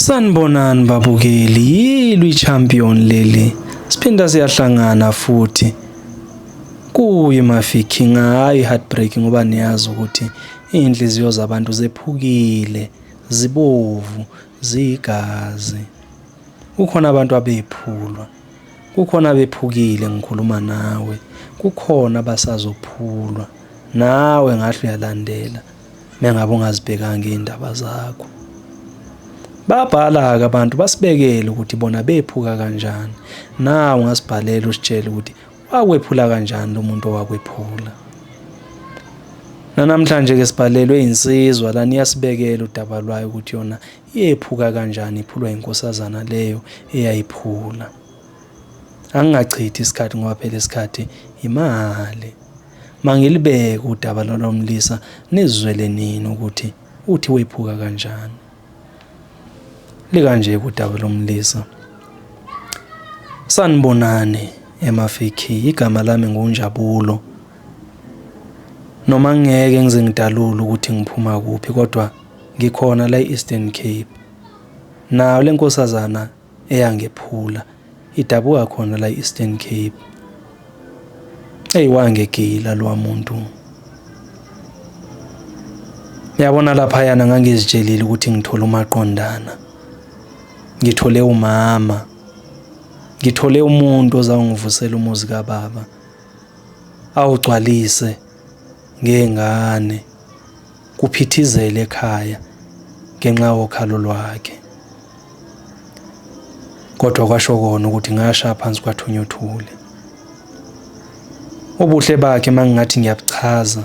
Sanibonani babukeli, yilo i-champion leli. Siphinda siyahlangana futhi kuyi Mafikeng, hayi heartbreak ngoba niyazi ukuthi iy'nhliziyo zabantu zephukile, zibovu, ziyigazi. Kukhona abantu abephulwa, kukhona abephukile ngikhuluma nawe, kukhona abasazophulwa. Nawe ngahle uyalandela mengabe ungazibhekanga iy'ndaba zakho. Babhala-ke abantu basibekele ukuthi bona bephuka kanjani. Nawe ungasibhalela usitshele ukuthi wakwephula kanjani lo muntu owakwephula. Nanamhlanje-ke sibhalelwe insizwa lana iyasibekela udaba lwayo ukuthi yona yephuka kanjani iphulwa inkosazana leyo eyayiphula. Angingachithi isikhathi ngoba phela isikhathi imali. Mangilibeke udaba lwalo mlisa nizizwele nini ukuthi uthi wephuka kanjani. Likanje udaba lomlisa. Sanibonani eMafiki, igama lami nguNjabulo. Noma ngeke ngize ngidalule ukuthi ngiphuma kuphi kodwa ngikhona la e-Eastern Cape. Nayo le nkosazana eyangephula idabuka khona la e-Eastern Cape. Eyi wangegila lowa muntu. Yabona laphayana ngangizitshelile ukuthi ngithole umaqondana. Ngithole umama. Ngithole umuntu ozawungivusela umuzi kababa. Awugcwalise ngey'ngane. Kuphithizele ekhaya ngenxa yokhalo lwakhe. Kodwa kwasho kona ukuthi ngasha phansi kwathunya uthuli. Ubuhle bakhe mangingathi ngiyabuchaza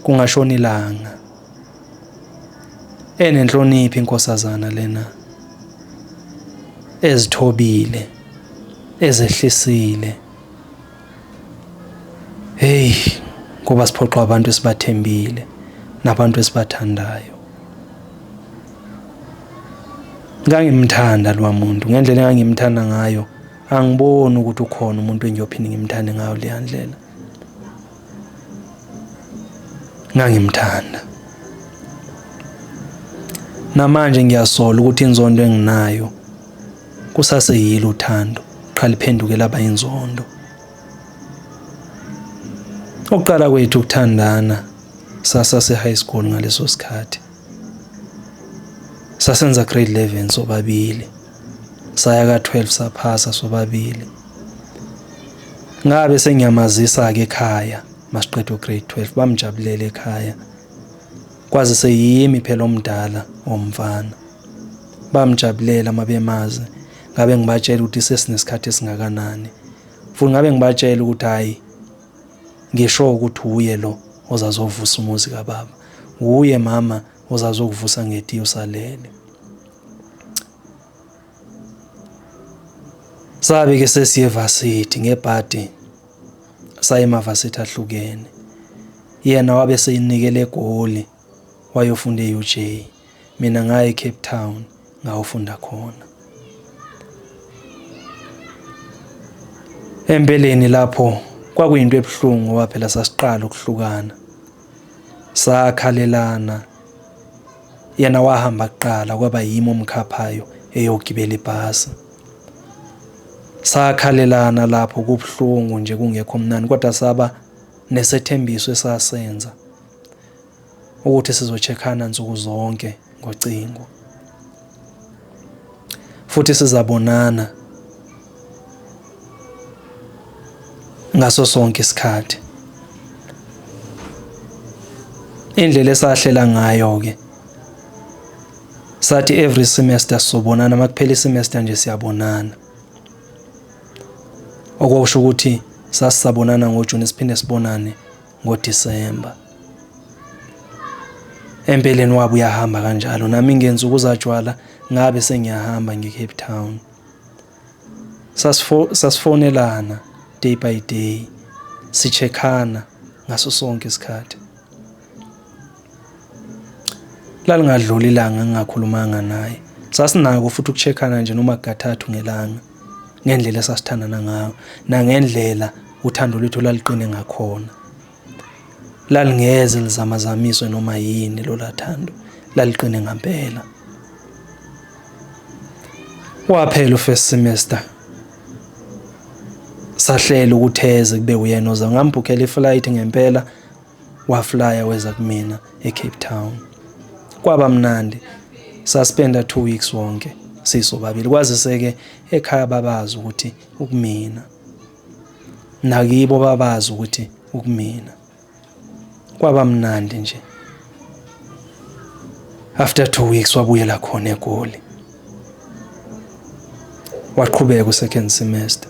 kungashona ilanga. Enenhlonipho inkosazana lena. Ezithobile, ezehlisile. Hey, ngoba siphoqwa abantu esibathembile nabantu esibathandayo. Ngangimthanda lowa muntu ngendlela engangimthanda ngayo, angiboni ukuthi ukhona umuntu engiyophinde ngimthande ngayo leya ndlela. Ngangimthanda. Namanje ngiyasola ukuthi inzondo enginayo kusaseyilo uthando, qha liphenduke laba inzondo. Ukuqala kwethu ukuthandana sasase high school ngaleso sikhathi. Sasenza grade 11 sobabili. Saya ka-12 saphasa sobabili. Ngabe sengiyamazisa-ke ekhaya masiqeda u-grade 12 bamjabulela ekhaya. Kwazise yimi phela omdala womfana. Bamjabulela mabemazi. Ngabe ngibatshela ukuthi sesinesikhathi esingakanani. Futhi ngabe ngibatshela ukuthi hhayi ngisho ukuthi wuye lo ozazovusa umuzi kababa. Wuye mama ozazokuvusa ngetiye usalele. Sabe ke sesiye evasithi ngebhadi saye emavasithi ahlukene. Yena wabe seyinikele eGoli wayofunda e-UJ. Mina ngaya eCape Town ngawufunda khona. Empeleni lapho kwakuyinto ebuhlungu ngoba phela sasiqala ukuhlukana. Sakhalelana. Yena wahamba kuqala kwaba yimi omkhaphayo eyogibela ibhasi. Sakhalelana lapho kubuhlungu nje kungekho mnandi kodwa saba nesethembiso esasenza ukuthi sizochekhana nsuku zonke ngocingo. Futhi sizabonana ngaso sonke isikhathi. Indlela esahlela ngayo ke sathi every semester sizobonana, makuphela isemester nje siyabonana. Okusho ukuthi sasisabonana ngoJune siphinde sibonane ngoDisemba. Empeleni wabe uyahamba kanjalo nami ngensuku zatshwala ngabe sengiyahamba nge-Cape Town. Sasifonelana day by day sichekhana ngaso sonke isikhathi. Lalingadluli ilanga ngingakhulumanga naye. Sasinako futhi ukuchekhana nje noma kathathu ngelanga ngendlela esasithandana ngayo nangendlela uthando lwethu laliqine ngakhona. Lalingeze lizamazamiswe noma yini lola thando, laliqine ngampela. Waphela u-first semester, sahlela ukuthi eze kube uyena oza. Ngambhukhela i-flight ngempela, waflya weza kumina eCape Town. Kwaba mnandi, saspenda 2 weeks wonke sisobabili, kwazise-ke ekhaya babazi ukuthi ukumina, nakibo babazi ukuthi ukumina. Kwaba mnandi nje. After 2 weeks wabuyela khona eGoli, waqhubeka u-second semester.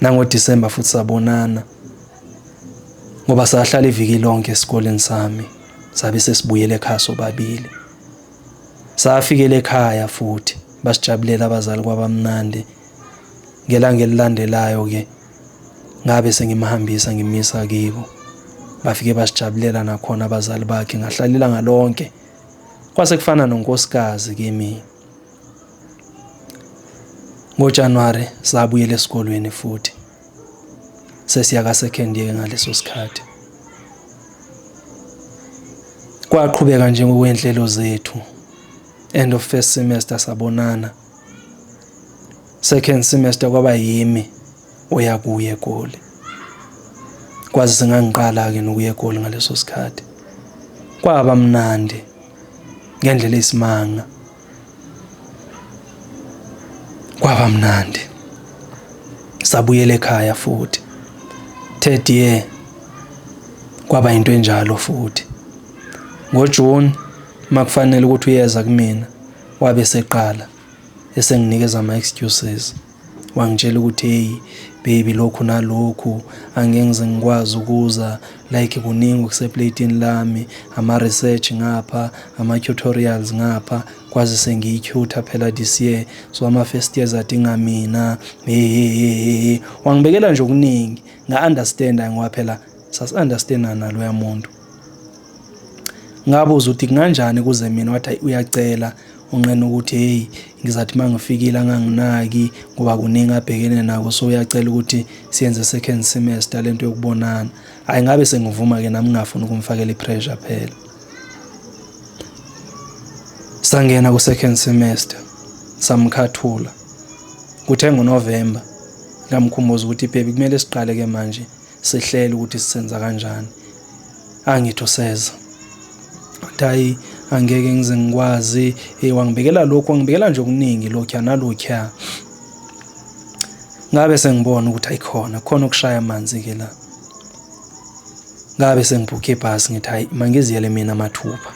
NangoDisemba futhi sabonana, ngoba sahlala iviki lonke esikoleni sami, sabe sesibuyele ekhaya sobabili. Safikela ekhaya futhi basijabulela abazali, kwabamnandi. Ngelanga elilandelayo-ke ngabe sengimhambisa ngimisa kibo, bafike basijabulela nakhona abazali bakhe. Ngahlala ilanga lonke, kwase kufana nonkosikazi kimi. NgoJanuwari sabuyela esikolweni futhi, sesiya ka-second year ngaleso sikhathi. Kwaqhubeka nje ngokwezinhlelo zethu. End of first semester sabonana. Second semester kwaba yimi oya kuye eGoli. Kwazi sengangiqala-ke nokuya eGoli ngaleso sikhathi. Kwaba mnandi ngendlela eyisimanga. Kwaba mnandi. Sabuyela ekhaya futhi. Third year kwaba into enjalo futhi. NgoJune makufanele ukuthi uyeza kumina, wabe seqala esenginikeza ama-excuses. Wangitshela ukuthi hey baby, lokhu nalokhu angeke ngize ngikwazi ukuza, like kuningi okuseplatini lami, ama-research ngapha, ama-tutorials ngapha, kwazi sengiyi-tutor phela this year, so ama-first years adinga mina. Hey hey hey hey, wangibekela nje okuningi. Nga-understanda ngoba phela sasi-understanda naloya muntu. Ngabuza ukuthi kunganjani kuze mina, wathi uyacela unqena ukuthi hey ngizathi mangifikile anganginaki ngoba kuningi abhekene nako, so uyacela ukuthi siyenze second semester lento yokubonana. Hayi, ngabe sengivuma ke nami, ngingafuni ukumfakela i-pressure phela. Sangena ku second semester, samkhathula. Kuthe ngoNovember ngamkhumbuza ukuthi baby kumele siqale ke manje sihlele ukuthi sisenza kanjani. Angithi useza, wathi hayi angeke ngize ngikwazi. Hey, wangibekela lokhu, wangibekela nje okuningi, lokhuya nalokhuya. Ngabe sengibona ukuthi ayikhona khona ukushaya amanzi ke la. Ngabe sengibhukhe ibhasi, ngithi hayi mangiziyele mina mathupha.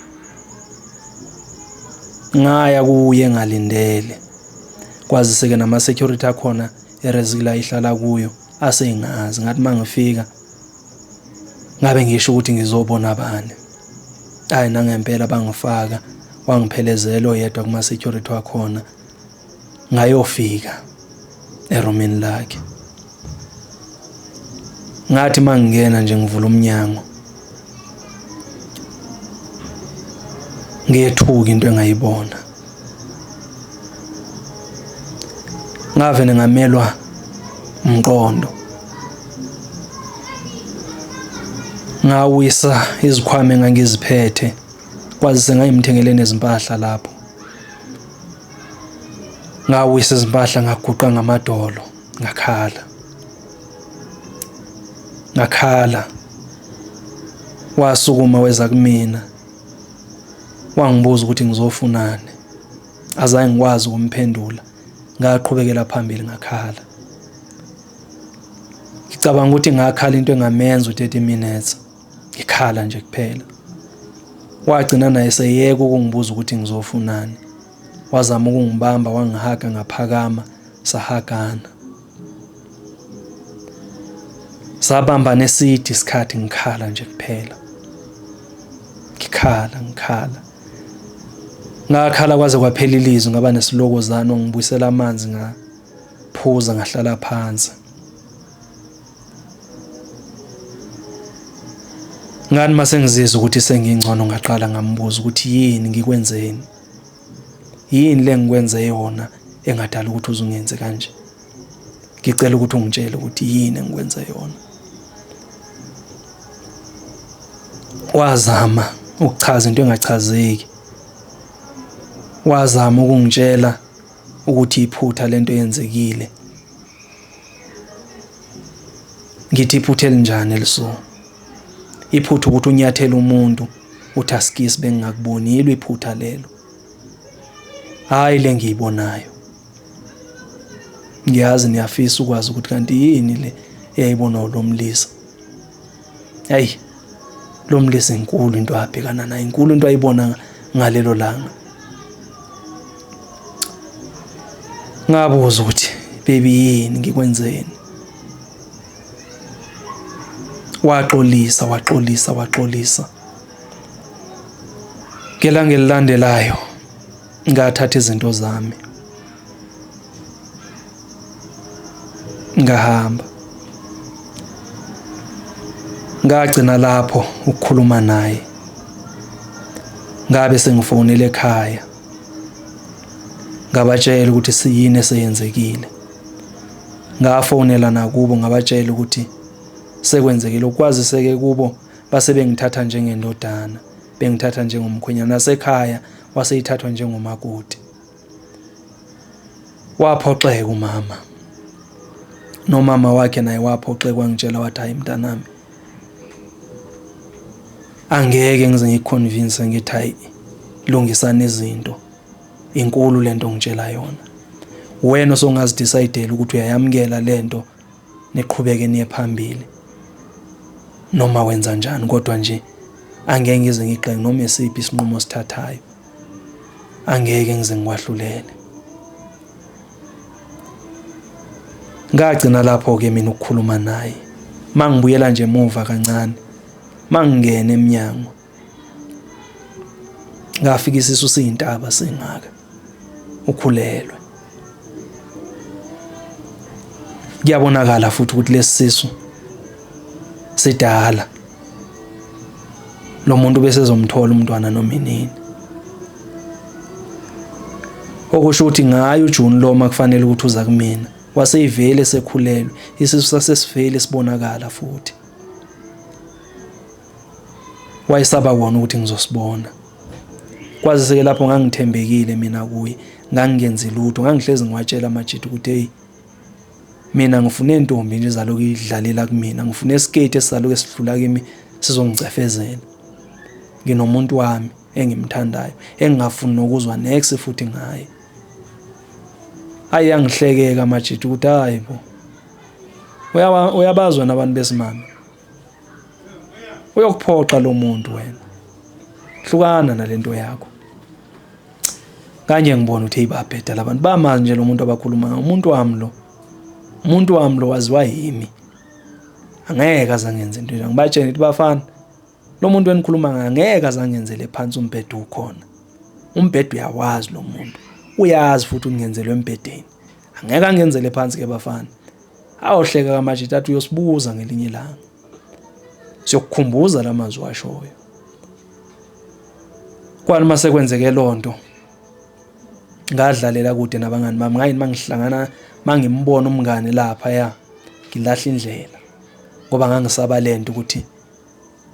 Ngaya kuye ngalindele, kwazise-ke nama-security akhona ereziki la ihlala kuyo asengazi. Ngathi mangifika ngabe ngisho ukuthi ngizobona bani. Hayi, nangempela bangifaka, wangiphelezela oyedwa kuma-security wakhona, ngayofika erumini lakhe. Ngathi mangingena nje ngivula umnyango, ngiyethuka into engayibona. Ngavele ngamelwa umqondo, ngawisa izikhwama engangiziphethe, kwazise ngangimthengele nezimpahla lapho. Ngawisa izimpahla, ngaguqa ngamadolo, ngakhala ngakhala. Wasukuma weza kumina, wangibuza ukuthi ngizofunani. Azange ngikwazi ukumphendula, ngaqhubekela phambili ngakhala. Ngicabanga ukuthi ngakhala into engamenza u-30 minutes, ngikhala nje kuphela. Wagcina naye seyeka ukungibuza ukuthi ngizofunani, wazama ukungibamba, wangihaga, ngaphakama, sahagana, sabambana eside isikhathi, ngikhala nje kuphela, ngikhala ngikhala. Ngakhala kwaze kwaphela ilizwi, ngaba nesilokozane. Wangibuyisela amanzi, ngaphuza, ngahlala phansi. Ngani mase ngizizwa ukuthi sengingcono, ngaqala ngambuza ukuthi yini ngikwenzeni, yini le ngikwenze yona engadala ukuthi uzungenze kanje. Ngicela ukuthi ungitshele ukuthi yini engikwenze yona. Wazama ukuchaza into engachazeki, wazama ukungitshela. ukuthi iphutha lento eyenzekile. Ngithi iphutha elinjani eliso? Iphutha ukuthi unyathele umuntu uthi asikisi bengingakuboni yilo iphutha lelo. Hayi le ngiyibonayo. Ngiyazi niyafisa ukwazi ukuthi kanti yini le eyayibonwa lo mlisa. Hayi lo mlisa inkulu into abhekana nayo, inkulu into ayibona ngalelo langa. Ngabuza ukuthi baby yini ngikwenzeni? Waxolisa, waxolisa, waxolisa. Ngelanga elilandelayo ngathatha izinto zami ngahamba. Ngagcina lapho ukukhuluma naye. Ngabe sengifonela ekhaya. Ngabatshela ukuthi siyini eseyenzekile. Ngafonela nakubo ngabatshela ukuthi sekwenzekile ukwaziseke kubo base bengithatha njengendodana, bengithatha njengomkhwenyana nasekhaya waseyithathwa njengomakoti. Waphoxeka umama. Nomama wakhe naye waphoxeka wangitshela wathi hayi mntanami angeke ngize ngikuconvince ngithi hayi lungisani izinto inkulu lento ongitshela yona wena osongazidecidela ukuthi uyayamukela lento niqhubeke niye phambili noma wenza njani kodwa nje angeke ngize ngigxeke noma esiphi isinqumo osithathayo angeke ngize ngikwahlulele ngagcina lapho-ke mina ukukhuluma naye mangibuyela nje emuva kancane mangingena emnyango ngafika isisu siyintaba singaka ukhulelwe kuyabonakala futhi ukuthi lesi sisu sidala lo muntu bese ezomthola umntwana noma inini okusho ukuthi ngayo uJune lo makufanele ukuthi uza kumina waseyivele sekhulelwe isisu sasesivele sibonakala futhi wayesaba wona ukuthi ngizosibona kwazise-ke lapho ngangithembekile mina kuye ngangingenzi lutho ngangihlezi ngiwatshela amajita ukuthi hey mina ngifuna intombi nje ezaloku idlalela kumina ngifuna isiketi esizaloku esidlula kimi sizongicefezela nginomuntu wami engimthandayo engingafuni nokuzwa next futhi ngaye ayi yangihlekeka amajita ukuthi hayi bo uyabazwa nabantu besimame Uyokuphoxa lo muntu wena. Hlukana nalento yakho. Kanye ngibona ukuthi hey babheda labantu bamazi nje lo muntu abakhuluma ngawo. Umuntu wami lo. Umuntu wami lo waziwa yimi. Angeke azangenze into enje. Ngibatshele ngithi bafana lo muntu enikhuluma ngaye angeke azangenzele phansi umbhedo ukhona. Umbhedo uyawazi lo muntu. Uyazi futhi ungenzelwe embhedeni. Angeke angenzele phansi ke bafana. Awuhleka kamajita athi uyosibuza ngelinye ilanga. Siyokukhumbuza lamazwi washoyo. Kwani mase kwenzeke lonto ngadlalela kude nabangani bami ngayini mangihlangana mangimbona umngane lapha ya ngilahla indlela ngoba ngangisaba lento ukuthi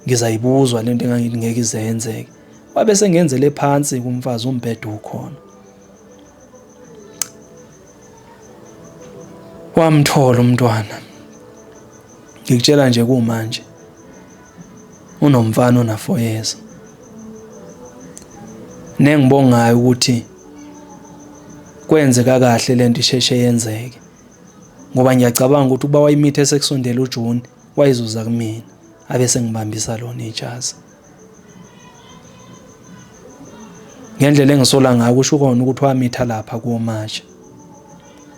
ngizayibuzwa lento engangithi ngeke izenzeke wabe sengenzele phansi kumfazi umbhedo ukhona wamthola umntwana ngikutshela nje kumanje unomfana ona 4 years nengibongayo ukuthi kwenzeka kahle lento isheshe yenzeke ngoba ngiyacabanga ukuthi ukuba wayimithe sekusondela uJune wayezoza kumina abe sengibambisa lona ijazi ngendlela engisola ngayo kusho kona ukuthi wamitha lapha kuwoMarch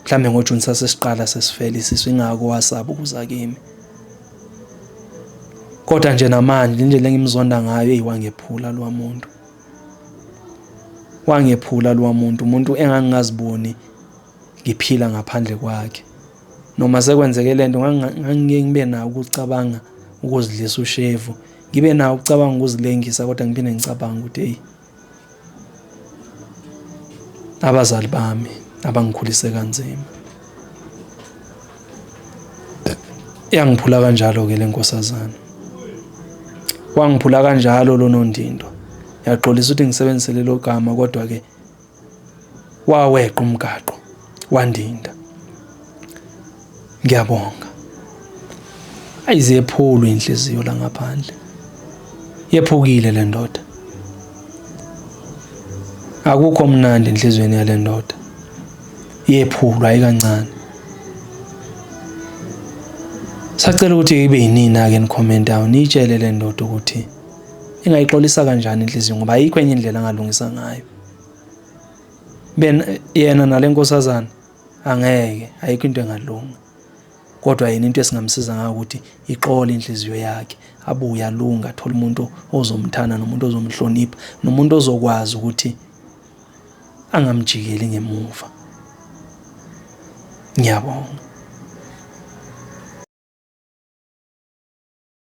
mhlambe ngoJune sasesiqala sesifela isisu ingako wasaba ukuza kimi kodwa nje namanje indlela engimzonda ngayo eyi wangephula lowa muntu wangephula lowa muntu umuntu engangingaziboni ngiphila ngaphandle kwakhe noma sekwenzeke lento ngangike ngibe nawo ukucabanga ukuzidlisa ushevu ngibe nawo ukucabanga ukuzilengisa kodwa ngiphinde ngicabanga ukuthi eyi abazali bami abangikhulise kanzima yangiphula kanjalo-ke le nkosazana wangiphula kanjalo lo nondindwa yaxolisa ukuthi ngisebenzise lelo gama kodwa-ke waweqa umgaqo. Wandinda. Ngiyabonga. Ayizephulwe inhliziyo la ngaphandle. Yephukile le ndoda. Akukho mnandi enhliziyweni yale ndoda. Yephulwa ayikancane. Sacela ukuthi ibe yinina-ke nikhomentayo niyitshele le ndoda ukuthi ingayixolisa kanjani inhliziyo ngoba ayikho enye indlela angalungisa ngayo. Ben yena nale nkosazana angeke ayikho into engalunga. Kodwa yena into esingamsiza ngayo ukuthi ixole inhliziyo yakhe abuye alunge athole umuntu ozomthanda nomuntu ozomhlonipha nomuntu ozokwazi ukuthi angamjikeli ngemuva. Ngiyabonga.